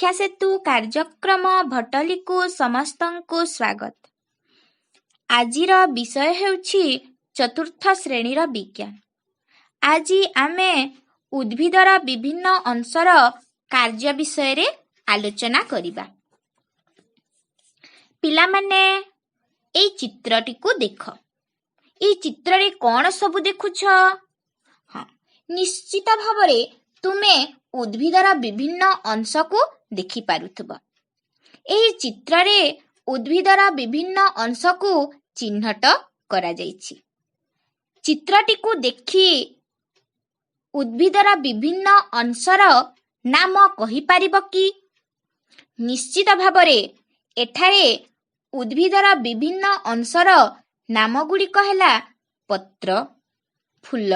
ଶିକ୍ଷା ସେତୁ କାର୍ଯ୍ୟକ୍ରମ ଭଟଲିକୁ ସମସ୍ତଙ୍କୁ ସ୍ୱାଗତ। ଆଜିର ବିଷୟ ହେଉଛି ଚତୁର୍ଥ ଶ୍ରେଣୀର ବିଜ୍ଞାନ। ଆଜି ଆମେ ଉଦ୍ଭିଦର ବିଭିନ୍ନ ଅଂଶର କାର୍ଯ୍ୟ ବିଷୟରେ ଆଲୋଚନା କରିବା। ପିଲାମାନେ, ଏଇ ଚିତ୍ରଟିକୁ ଦେଖ। ଏଇ ଚିତ୍ରରେ କ'ଣ ସବୁ ଦେଖୁଛ? ହଁ, ନିଶ୍ଚିତ ଭାବରେ ତୁମେ ଉଦ୍ଭିଦର ବିଭିନ୍ନ ଅଂଶକୁ ଦେଖିପାରୁଥିବ। ଏହି ଚିତ୍ରରେ ଉଦ୍ଭିଦର ବିଭିନ୍ନ ଅଂଶକୁ ଚିହ୍ନଟ କରାଯାଇଛି। ଚିତ୍ରଟିକୁ ଦେଖି ଉଦ୍ଭିଦର ବିଭିନ୍ନ ଅଂଶର ନାମ କହିପାରିବ କି? ନିଶ୍ଚିତ ଭାବରେ ଏଠାରେ ଉଦ୍ଭିଦର ବିଭିନ୍ନ ଅଂଶର ନାମଗୁଡ଼ିକ ହେଲା ପତ୍ର, ଫୁଲ,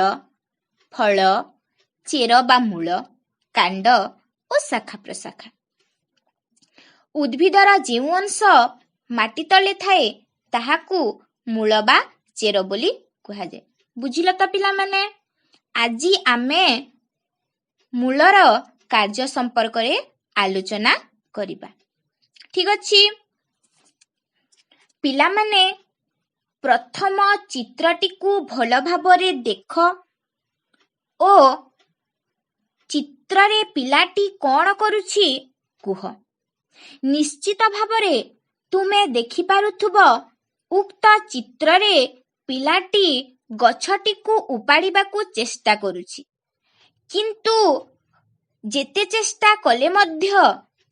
ଫଳ, ଚେର ବା ମୂଳ, କାଣ୍ଡ ଓ ଶାଖା ପ୍ରଶାଖା। ଉଦ୍ଭିଦର ଯେଉଁ ଅଂଶ ମାଟି ତଳେ ଥାଏ, ତାହାକୁ ମୂଳ ବା ଚେର ବୋଲି କୁହାଯାଏ। ବୁଝିଲ ତ ପିଲାମାନେ? ଆଜି ଆମେ ମୂଳର କାର୍ଯ୍ୟ ସମ୍ପର୍କରେ ଆଲୋଚନା କରିବା। ଠିକ ଅଛି ପିଲାମାନେ, ପ୍ରଥମ ଚିତ୍ରଟିକୁ ଭଲ ଭାବରେ ଦେଖ ଓ ଚିତ୍ରରେ ପିଲାଟି କ'ଣ କରୁଛି କୁହ। ନିଶ୍ଚିତ ଭାବରେ ତୁମେ ଦେଖିପାରୁଥିବ, ଉକ୍ତ ଚିତ୍ରରେ ପିଲାଟି ଗଛଟିକୁ ଉପାଡ଼ିବାକୁ ଚେଷ୍ଟା କରୁଛି, କିନ୍ତୁ ଯେତେ ଚେଷ୍ଟା କଲେ ମଧ୍ୟ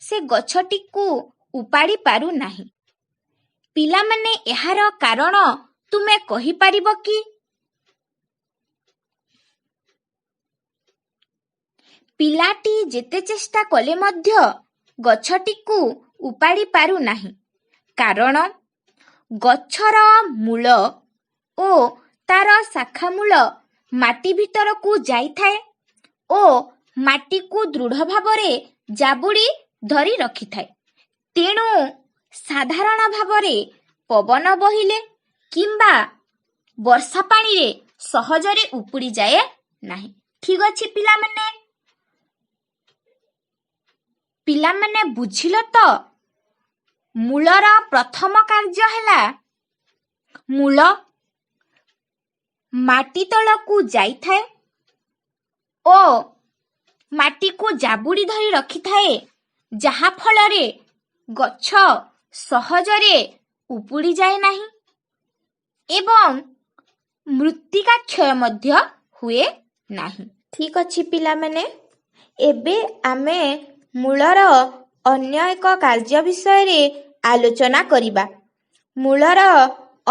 ସେ ଗଛଟିକୁ ଉପାଡ଼ି ପାରୁନାହିଁ। ପିଲାମାନେ, ଏହାର କାରଣ ତୁମେ କହିପାରିବ କି? ପିଲାଟି ଯେତେ ଚେଷ୍ଟା କଲେ ମଧ୍ୟ ଗଛଟିକୁ ଉପାଡ଼ି ପାରୁନାହିଁ, କାରଣ ଗଛର ମୂଳ ଓ ତାର ଶାଖାମୂଳ ମାଟି ଭିତରକୁ ଯାଇଥାଏ ଓ ମାଟିକୁ ଦୃଢ଼ ଭାବରେ ଜାବୁଡ଼ି ଧରି ରଖିଥାଏ। ତେଣୁ ସାଧାରଣ ଭାବରେ ପବନ ବହିଲେ କିମ୍ବା ବର୍ଷା ପାଣିରେ ସହଜରେ ଉପୁଡ଼ି ଯାଏ ନାହିଁ। ଠିକ ଅଛି ପିଲାମାନେ? ପିଲାମାନେ, ବୁଝିଲ ତ? ମୂଳର ପ୍ରଥମ କାର୍ଯ୍ୟ ହେଲା ମୂଳ ମାଟି ତଳକୁ ଯାଇଥାଏ ଓ ମାଟିକୁ ଜାବୁଡ଼ି ଧରି ରଖିଥାଏ, ଯାହା ଫଳରେ ଗଛ ସହଜରେ ଉପୁଡ଼ି ଯାଏ ନାହିଁ ଏବଂ ମୃତ୍ତିକା କ୍ଷୟ ମଧ୍ୟ ହୁଏ ନାହିଁ। ଠିକ ଅଛି ପିଲାମାନେ, ଏବେ ଆମେ ମୂଳର ଅନ୍ୟ ଏକ କାର୍ଯ୍ୟ ବିଷୟରେ ଆଲୋଚନା କରିବା। ମୂଳର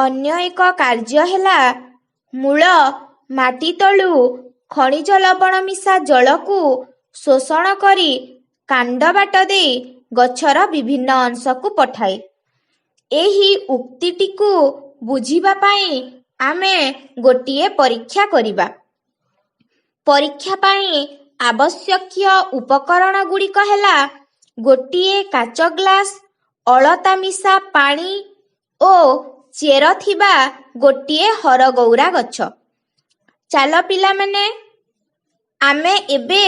ଅନ୍ୟ ଏକ କାର୍ଯ୍ୟ ହେଲା ମୂଳ ମାଟି ତଳୁ ଖଣିଜ ଲବଣ ମିଶା ଜଳକୁ ଶୋଷଣ କରି କାଣ୍ଡ ବାଟ ଦେଇ ଗଛର ବିଭିନ୍ନ ଅଂଶକୁ ପଠାଏ। ଏହି ଉକ୍ତିଟିକୁ ବୁଝିବା ପାଇଁ ଆମେ ଗୋଟିଏ ପରୀକ୍ଷା କରିବା। ପରୀକ୍ଷା ପାଇଁ ଆବଶ୍ୟକୀୟ ଉପକରଣ ଗୁଡ଼ିକ ହେଲା ଗୋଟିଏ କାଚ ଗ୍ଲାସ, ଅଳତା ମିଶା ପାଣି ଓ ଚେର ଥିବା ଗୋଟିଏ ହରଗୌରା ଗଛ। ଚାଲ ପିଲାମାନେ, ଆମେ ଏବେ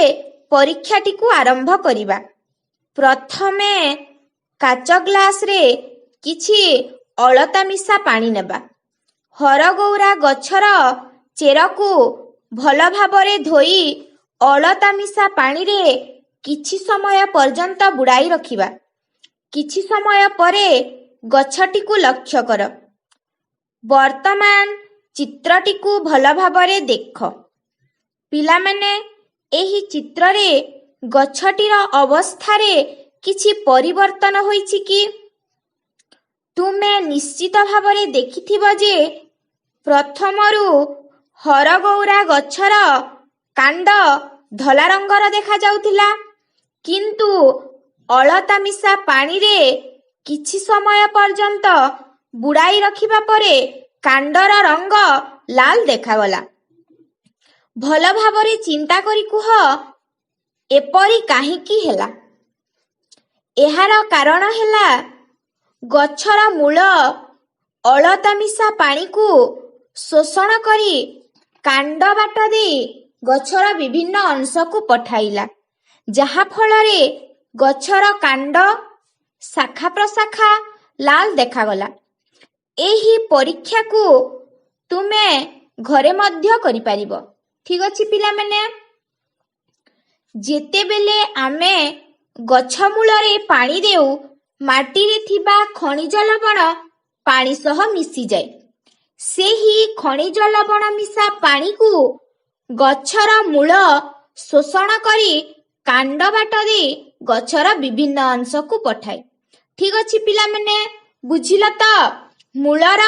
ପରୀକ୍ଷାଟିକୁ ଆରମ୍ଭ କରିବା। ପ୍ରଥମେ କାଚ ଗ୍ଲାସରେ କିଛି ଅଳତା ମିଶା ପାଣି ନେବା। ହରଗୌରା ଗଛର ଚେରକୁ ଭଲ ଭାବରେ ଧୋଇ ଅଳତା ମିଶା ପାଣିରେ କିଛି ସମୟ ପର୍ଯ୍ୟନ୍ତ ବୁଡ଼ାଇ ରଖିବା। କିଛି ସମୟ ପରେ ଗଛଟିକୁ ଲକ୍ଷ୍ୟ କର। ବର୍ତ୍ତମାନ ଚିତ୍ରଟିକୁ ଭଲ ଭାବରେ ଦେଖ। ପିଲାମାନେ, ଏହି ଚିତ୍ରରେ ଗଛଟିର ଅବସ୍ଥାରେ କିଛି ପରିବର୍ତ୍ତନ ହୋଇଛି କି? ତୁମେ ନିଶ୍ଚିତ ଭାବରେ ଦେଖିଥିବ ଯେ ପ୍ରଥମରୁ ହରଗୌରା ଗଛର କାଣ୍ଡ ଧଳା ରଙ୍ଗର ଦେଖାଯାଉଥିଲା, କିନ୍ତୁ ଅଳତା ମିଶା ପାଣିରେ କିଛି ସମୟ ପର୍ଯ୍ୟନ୍ତ ବୁଡ଼ାଇ ରଖିବା ପରେ କାଣ୍ଡର ରଙ୍ଗ ଲାଲ ଦେଖାଗଲା। ଭଲ ଭାବରେ ଚିନ୍ତା କରି କୁହ, ଏପରି କାହିଁକି ହେଲା? ଏହାର କାରଣ ହେଲା ଗଛର ମୂଳ ଅଳତା ମିଶା ପାଣିକୁ ଶୋଷଣ କରି କାଣ୍ଡ ବାଟ ଦେଇ ଗଛର ବିଭିନ୍ନ ଅଂଶକୁ ପଠାଇଲା, ଯାହା ଫଳରେ ଗଛର କାଣ୍ଡ, ଶାଖା ପ୍ରଶାଖା ଲାଲ ଦେଖାଗଲା। ଏହି ପରୀକ୍ଷାକୁ ତୁମେ ଘରେ ମଧ୍ୟ କରିପାରିବ। ଠିକ ଅଛି ପିଲାମାନେ? ଯେତେବେଳେ ଆମେ ଗଛ ମୂଳରେ ପାଣି ଦେଉ, ମାଟିରେ ଥିବା ଖଣିଜ ଲବଣ ପାଣି ସହ ମିଶିଯାଏ। ସେହି ଖଣିଜ ଲବଣ ମିଶା ପାଣିକୁ ଗଛର ମୂଳ ଶୋଷଣ କରି କାଣ୍ଡ ବାଟ ଦେଇ ଗଛର ବିଭିନ୍ନ ଅଂଶକୁ ପଠାଏ। ଠିକ ଅଛି ପିଲାମାନେ, ବୁଝିଲ ତ? ମୂଳର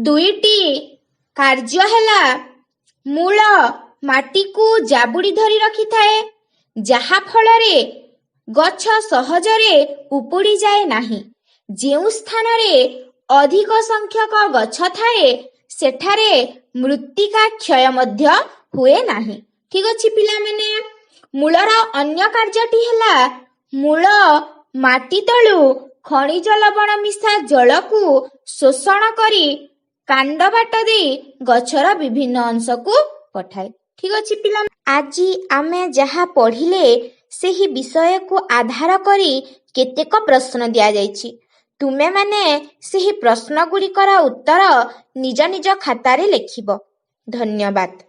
ଦୁଇଟି କାର୍ଯ୍ୟ ହେଲା, ମୂଳ ମାଟିକୁ ଜାବୁଡ଼ି ଧରି ରଖିଥାଏ, ଯାହା ଫଳରେ ଗଛ ସହଜରେ ଉପୁଡ଼ି ଯାଏ ନାହିଁ। ଯେଉଁ ସ୍ଥାନରେ ଅଧିକ ସଂଖ୍ୟକ ଗଛ ଥାଏ, ସେଠାରେ ମୃତ୍ତିକା କ୍ଷୟ ମଧ୍ୟ ହୁଏ ନାହିଁ। ଠିକ ଅଛି ପିଲାମାନେ? ମୂଳର ଅନ୍ୟ କାର୍ଯ୍ୟଟି ହେଲା, ମୂଳ ମାଟି ତଳୁ ଖଣିଜ ଲବଣ ମିଶା ଜଳକୁ ଶୋଷଣ କରି କାଣ୍ଡ ବାଟ ଦେଇ ଗଛର ବିଭିନ୍ନ ଅଂଶକୁ ପଠାଏ। ଠିକ ଅଛି ପିଲା, ଆଜି ଆମେ ଯାହା ପଢ଼ିଲେ ସେହି ବିଷୟକୁ ଆଧାର କରି କେତେକ ପ୍ରଶ୍ନ ଦିଆଯାଇଛି। ତୁମେମାନେ ସେହି ପ୍ରଶ୍ନଗୁଡ଼ିକର ଉତ୍ତର ନିଜ ନିଜ ଖାତାରେ ଲେଖିବ। ଧନ୍ୟବାଦ।